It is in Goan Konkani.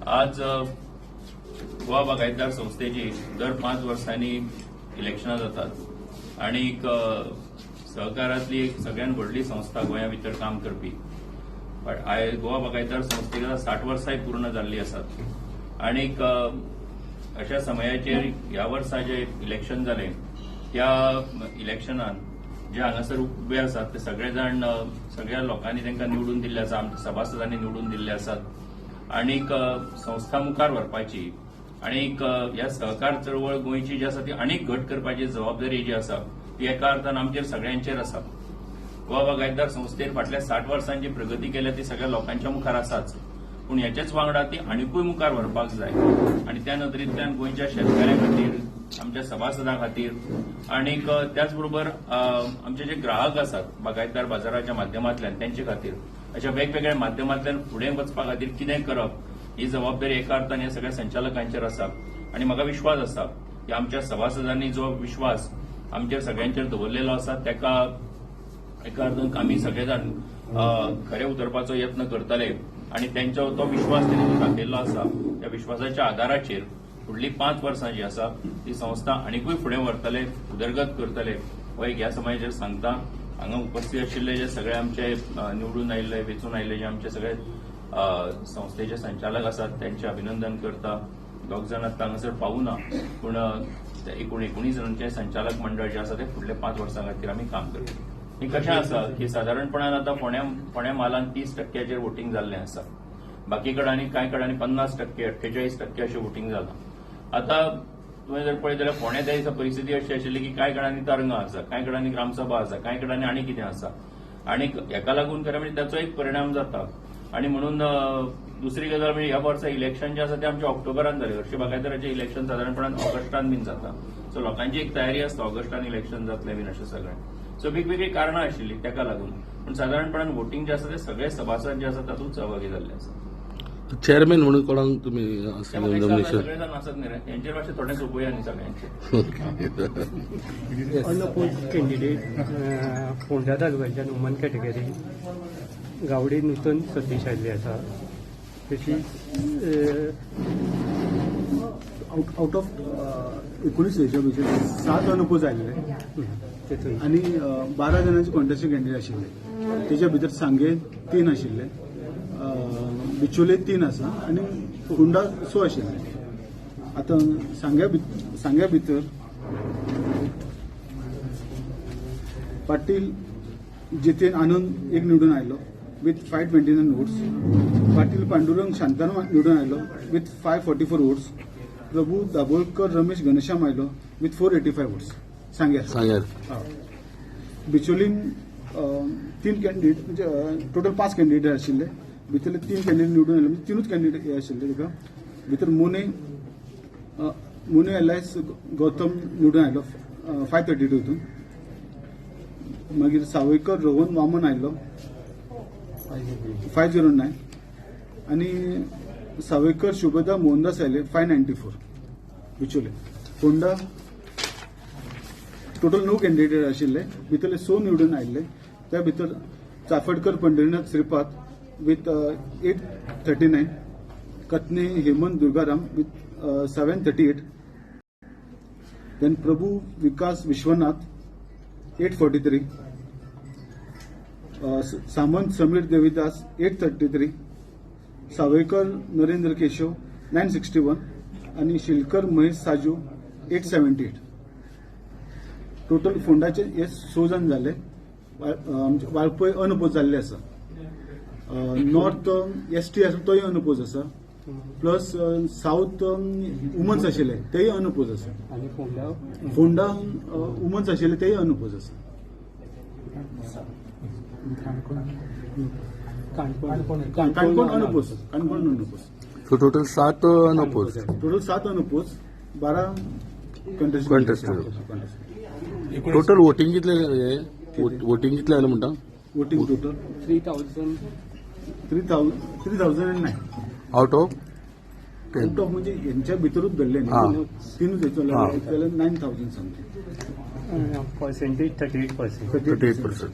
आज गोवा बागायतदार संस्थेची दर 5 वर्सांनी इलेक्शनां जातात आनी सहकारांतली एक सगळ्यात व्हडली संस्था गोंया भितर काम करपी आयज गोवा बागायतदार संस्थेक आतां 60 वर्सांय पूर्ण जाल्ली आसात. आनीक अशा समयाचेर ह्या वर्सा जे इलेक्शन जालें त्या इलेक्शनान जे हांगासर उबे आसात ते सगळे जाण सगळ्या लोकांनी तांकां निवडून दिल्ले आसा, आमच्या सभासदांनी निवडून दिल्ले आसात. आनीक संस्था मुखार व्हरपाची आनीक ह्या सहकार चळवळ गोंयची जी आसा ती आनीक घट करपाची जबाबदारी जी आसा ती एका अर्थान आमचेर सगळ्यांचेर आसा. गोवा बागायतदार संस्थेन फाटल्या 60 वर्सांची प्रगती केल्या ती सगळ्या लोकांच्या मुखार आसाच, पूण ह्याच्याच वांगडा ती आनिकूय मुखार व्हरपाक जाय आनी त्या नदरेंतल्यान गोंयच्या शेतकाऱ्यां खातीर, आमच्या सभासदां खातीर आनीक त्याच बरोबर आमचे जे ग्राहक आसात बागायतदार बाजाराच्या माध्यमांतल्यान त्यांचे खातीर अशा वेगवेगळ्या माध्यमांतल्यान फुडें वचपा खातीर कितें करप ही जबाबदारी एका अर्थान ह्या सगळ्या संचालकांचेर आसा. आनी म्हाका विश्वास आसा की आमच्या सभासदांनी जो विश्वास आमचेर सगळ्यांचेर दवरलेलो आसा ताका एका अर्थान आमी सगळे जाण खरे उतरपाचो यत्न करतले आनी तेंचो तो विश्वास तेणी जो दाखयल्लो आसा त्या विश्वासाच्या आदाराचेर फुडली 5 वर्सां जी आसा ती संस्था आनिकूय फुडें व्हरतले, उदरगत करतले हो एक ह्या समाजाचेर सांगता. हांगा उपस्थित आशिल्ले जे सगळे आमचे निवडून आयिल्ले, वेंचून आयिल्ले जे आमचे सगळे संस्थेचे संचालक आसात त्यांचे अभिनंदन करता. 2 जाण आतां हांगासर पावूना, पूण एकूण 19 जाणांचे संचालक मंडळ जे आसा ते फुडले 5 वर्सां खातीर आमी काम करतले. हें कशें आसा की सादारणपणान आतां फोंड्या म्हालान 30% वोटींग जाल्लें आसा, बाकी कडांनी कांय कडांनी 50%, 48% अशें वोटींग जालां. आतां तुवें जर पळयत जाल्यार फोंड्या त्या दिसा परिस्थिती अशी आशिल्ली की कांय कडांनी तरंगां आसा, कांय कडांनी ग्रामसभा आसा, कांय कडांनी आनी कितें आसा आनी हेका लागून खरें म्हणजे ताचो एक परिणाम जाता. आनी म्हणून दुसरी गजाल म्हणजे ह्या वर्सा इलेक्शन जें आसा तें आमचें ऑक्टोबरान जालें. हरशीं बागायतदाराचें इलेक्शन सादारणपणान ऑगस्टान बीन जाता, सो लोकांची एक तयारी आसता ऑगस्टान इलेक्शन जातलें बीन अशें सगळें. सो वेगवेगळीं कारणां आशिल्लीं ताका लागून, पूण सादारणपणान वोटींग जें आसा तें सगळे सभासद जे आसा तातूंत सहभागी जाल्ले आसा. चेअरमॅन म्हणून कोणाक तुमी ते म्हाका दिसता सगळे जाण आसत न्ही रे, हेंचेर मातशें थोडें सोंपोवया न्ही सगळ्यांचेर. अनअपोज कॅन्डिडेट फोंडा तालुक्याच्यान वुमन कॅटेगरी गावडे नूतन सतीश आयिल्ले आसा. तशीच आउट ऑफ 19 हेच्या भितर 7 अनअपोज आयिल्ले तेतून आनी 12 जाणांचे कॉन्टेस्टेड कॅन्डिडेट आशिल्ले. तेच्या भितर सांगे 3 आशिल्ले, बिचोले 3 आसा आनी फोंडा 6 आशिल्ले. आतां सांग्या भितर पाटील जितेन आनंद एक निवडून आयलो विथ 529 वोट्स, पाटील पांडुरंग शांताराम निवडून आयलो विथ 544 वोट्स, प्रभू दाभोळकर रमेश घनश्याम आयलो विथ 485 वोट्स सांग्यार. सांग्यार. बिचोलीन 3 कॅन्डिडेट म्हणजे टोटल 5 कॅन्डिडेट आशिल्ले, भितरले 3 कॅन्डिडेट निवडून आयले, म्हणजे 3 कॅन्डिडेट हे आशिल्ले ताका. भितर मोने मोने एलायस गौतम निवडून आयलो 532 हितून. मागीर सावयकर रोहन वामन आयलो 509 आनी सावयकर शुभदा मोहनदास आयले 594 बिचोले. फोंडा टोटल 9 कॅन्डिडेट आशिल्ले, भितरले 6 निवडून आयिल्ले. त्या भितर Chaphadkar Pandharinath Shripad with 839, Katne Hemant Durgaram with 738, then Prabhu Vikas Vishwanath 843, Samant Sameer Devidas 833, Sawaikar Narendra Keshav 961 आनी शिलकर महेश साजू 878. टोटल फोंडाचे हे 6 जाण जाले. आमचे वाळपय अनअपोज जाल्ले आसा, नॉर्थ एस टी आसा तोय अनअपोज आसा, प्लस सावथ वुमन्स आशिल्ले तेय अनअपोज आसा. आनी फोंडा? फोंडा वुमन्स आशिल्ले तेय अनअपोज आसा. Canacona. Canacona unopposed, Canacona unopposed. So total 7 unopposed. Total 7 unopposed, 12 contest. Contested. Total voting कितले, वोटींग कितले जालें म्हणटा? Voting total 3000. 3009. Out of out of म्हणजे हेंच्या भितरूच धरले न्ही, तिनूच हेचो जाल्यार 9000 something. Percentage 38%. 38%.